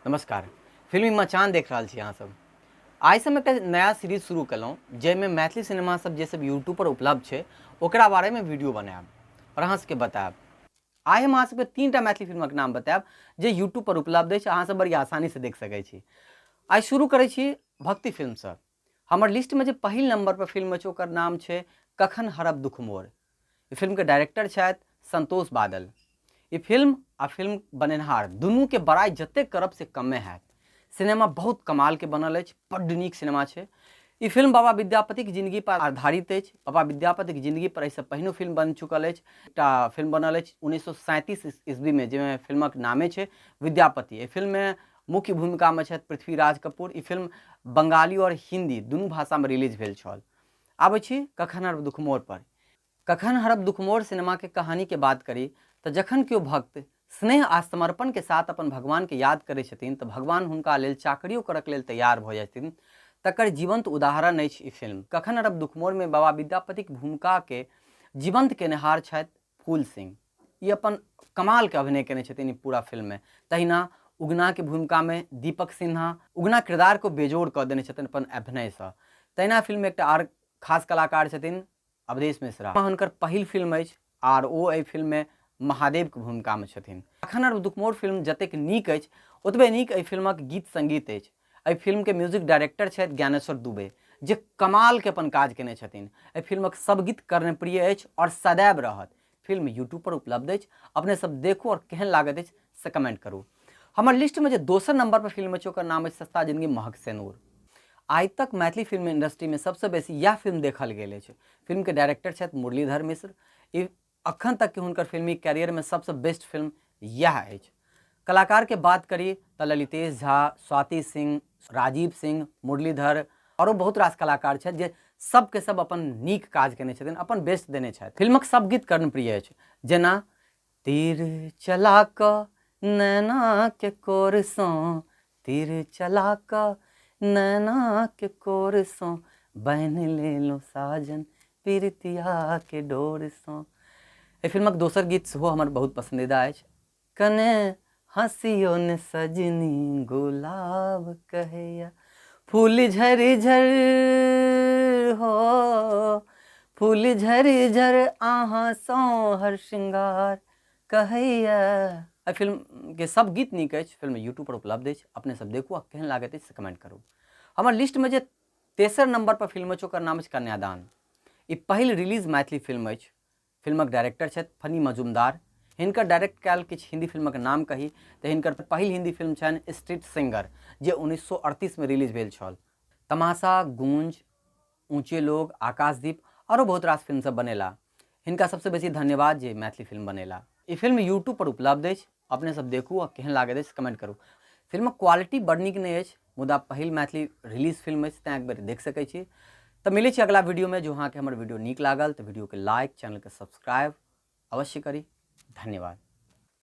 नमस्कार, फिल्मी मचान देख रहल छी अहाँ सब। आइ से हम एकटा नया सीरीज शुरू केलहुँ जाहिमे मैथिली सिनेमा सब जे सब यूट्यूब पर उपलब्ध छै ओकरा बारेमे वीडियो बनायब और अहाँ सबके बतायब। आइ हम अहाँ सबके 3टा मैथिली फिल्मक नाम बतायब जे यूट्यूब पर उपलब्ध अछि, अहाँ सब बड़ी आसानी से देख सकै छी। आइ शुरू करै छी भक्ति फिल्मसँ। हमर लिस्टमे जे पहिल नंबर पर फिल्म अछि ओकर नाम छै कखन हरब दुख मोर। ई फिल्मके डायरेक्टर छथि संतोष बादल। ई फिल्म आ फिल्म बनेनहार दुनूके बड़ाइ जतेक करब से कमे हैत। सिनेमा बहुत कमालके बनल अछि, बड्ड नीक सिनेमा छै। ई फिल्म बाबा विद्यापतिक जिंदगी पर आधारित अछि। बाबा विद्यापतिक जिंदगी पर एहिसँ पहिनो फिल्म बनि चुकल अछि। एकटा फिल्म बनल अछि 1937 ईस्वीमे, जाहिमे फिल्मक नामे छै विद्यापति। एहि फिल्ममे मुख्य भूमिकामे छथि पृथ्वीराज कपूर। ई फिल्म बंगाली आओर हिंदी दुनू भाषामे रिलीज भेल छल। आबै छी कखन हरब दुख मोर पर। कखन हरब दुख मोर सिनेमा के कहानी के बात करी तऽ जखन केओ भक्त स्नेह आ समर्पण के साथ अपन भगवान के याद करै छथिन तऽ भगवान हुनका लेल चाकरियो करक लेल तैयार भऽ जाइ छथिन, तकर जीवंत उदाहरण अछि ई फिल्म। कखन हरब दुख मोर में बाबा विद्यापतिक भूमिका के जीवंत केनिहार छथि फूल सिंह। ई अपन कमाल के अभिनय केने छथिन ई पूरा फिल्म में। तहिना उगना के भूमिका में दीपक सिन्हा उगना किरदार को बेजोड़ कऽ देने छथिन अपन अभिनय सँ। तहिना फिल्म में एकटा आर खास कलाकार छथिन अवधेश मिश्रा। हुनकर पहिल फिल्म अछि आर ओ एहि फिल्म में महादेव के भूमिका में छथिन। अखन आर दुखमोर फिल्म जतेक नीक अछि ओतबे नीक एहि फिल्मक गीत संगीत अछि। एहि फिल्म के म्यूजिक डायरेक्टर छथि ज्ञानेश्वर दुबे, जे कमाल के अपन काज केने छथिन। एहि फिल्मक सब गीत कर्णप्रिय अछि और सदैव रहत। फिल्म यूट्यूब पर उपलब्ध अछि, अपने सब देखू और केहन लागत अछि से कमेंट करू। हमर लिस्ट में जे दोसर नंबर पर फिल्म अछि ओकर नाम अछि सस्ता जिंदगी महग सेनूर। आइ तक मैथिली फिल्म इंडस्ट्री में सबसे बेसी यह फिल्म देखल गेल अछि। फिल्म के डायरेक्टर छथि मुरलीधर मिश्र। ई अखन तक के हुनकर फिल्मी कैरियर में सबसे बेस्ट फिल्म यह अछि। कलाकार के बात करी तऽ ललितेश झा, स्वाति सिंह, राजीव सिंह, मुरलीधर औरो बहुत रास कलाकार छथि जे सबके सब अपन नीक काज केने छथिन, अपन बेस्ट देने छथि। फिल्मक सब गीत कर्णप्रिय अछि, जेना तीर चला कऽ नैना के कोर सँ, तीर चला कऽ नैना के कोर सँ, बान्हि लेलहुँ साजन पिरतिया के डोर सँ। एहि फिल्मक दोसर गीत सेहो हमर बहुत पसंदीदा अछि, कने हँसियो ने सजनी गुलाब कहैया, फूल झर झर हो, फूल झर झर अहाँ सँ हर श्रृंगार कहैया। एहि फिल्म के सब गीत नीक अछि। फिल्म यूट्यूब पर उपलब्ध अछि, अपने सब देखू आ केहन लागैत अछि से कमेंट करू। हमर लिस्ट में जे तेसर नंबर पर फिल्म अछि ओकर नाम अछि कन्यादान। ई पहिल रिलीज मैथिली फिल्म अछि। फिल्मक डायरेक्टर छथि फनी मजूमदार। हिनकर डायरेक्ट कयल किछु हिंदी फिल्मक नाम कही तऽ हिनकर पहिल हिंदी फिल्म छनि स्ट्रीट सिंगर, जे 1938 में रिलीज भेल छल। तमाशा, गूंज, ऊंचे लोग, आकाशदीप आरो बहुत रास फिल्म सब बनेला। हिनका सबसे बेसी धन्यवाद जे मैथिली फिल्म बनेला। ई फिल्म यूट्यूब पर उपलब्ध अछि, अपने सब देखू आ केहन लागैत अछि कमेंट करू। फिल्मक क्वालिटी बड़ नीक नहि अछि, मुदा पहिल मैथिली रिलीज फिल्म अछि तैं एक बेर देख सकै छी। तऽ मिलै छी अगला वीडियो में। जो अहाँके हमर वीडियो नीक लागल तऽ वीडियो के लाइक, चैनल के सब्सक्राइब अवश्य करी। धन्यवाद।